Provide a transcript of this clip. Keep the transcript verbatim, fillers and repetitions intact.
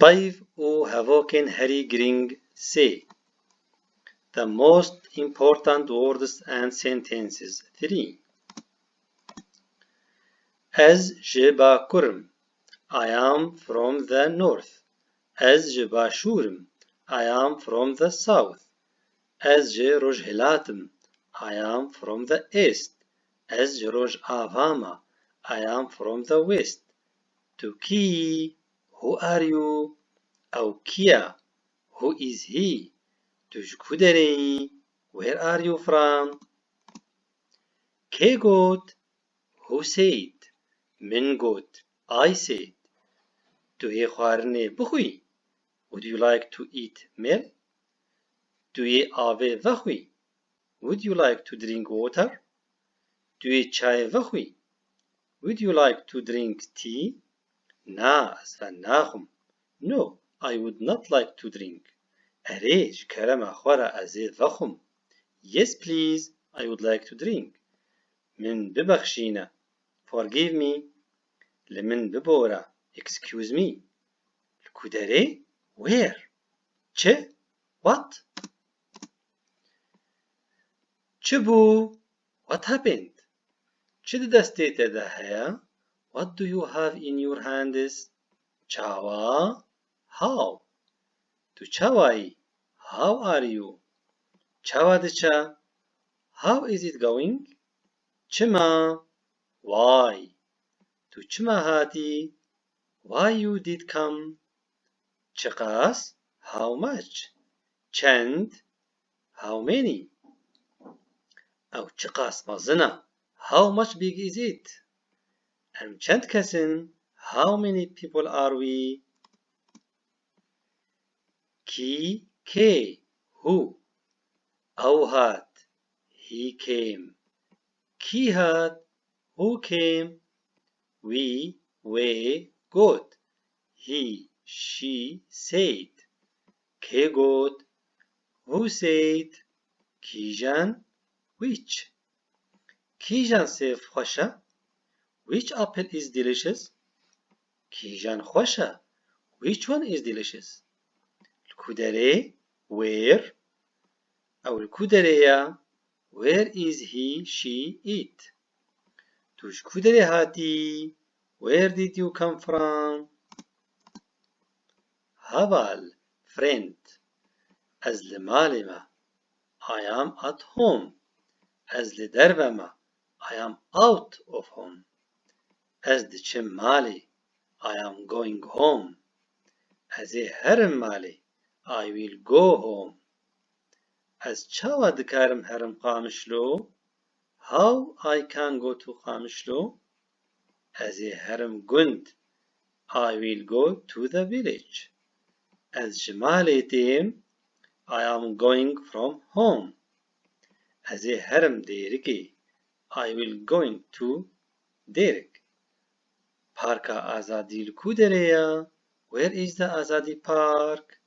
Peyv û hevokên herî girîng sê. The most important words and sentences. Three. Ez ji Bakur im. I am from the north. Ez ji Başûr im. I am from the south. Ez ji Rojhilat im. I am from the east. Ez ji Rojava me. I am from the west. Tu kî yî? Who are you? Ew kî ye? Who is he? Tu ji ku derê yî? Where are you from? Kê got? Who said? Min got. I said. Tu yê xwarinê bixwî? Would you like to eat milk? Tu yê avê vexwî? Would you like to drink water? Tu yê çayê vexwî? Would you like to drink tea? Na, ez ve naxwim. No, I would not like to drink. Erê, ji kerema xwe re ez ê vexwim. Yes, please, I would like to drink. Min bibexşîne. Forgive me. Li min bibore. Excuse me. Li ku derê? Where? Çi? What? Çi bû? What happened? Çi di destê te de heye? What do you have in your hands? Çawa? How? Tu çawa yî? How are you? Çawa diçe? How is it going? Çima? Why? Tu çima hatî? Why you did come? Çiqas? How much? Çend? How many? Ew çiqas mezin e? How much big is it? Em çend kes in? How many people are we? Kî, kê, who? Ew hat, he came. Kî hat? Who came? Wî, wê, got. He, she, said. Kê got? Who said? Kîjan? Which? Kîjan sêv xweş e? Which apple is delicious? Kîjan xweş e? Which one is delicious? Li ku derê? Where? Ew li ku derê ye? Where is he, she, it? Tu ji ku derê hatî? Where did you come from? Heval, friend. Ez li malê me. I am at home. Ez li derve me. I am out of home. Ez diçim malê. I am going home. Ez ê herim malê. I will go home. Ez çawa dikarim herim Qamişlo? How I can go to Qamişlo? Ez ê herim gund. I will go to the village. Ez ji malê têm. I am going from home. Ez ê herim Dêrikê. I will going to Dêrik. Parka Azadî li ku derê ye? Where is the Azadî Park?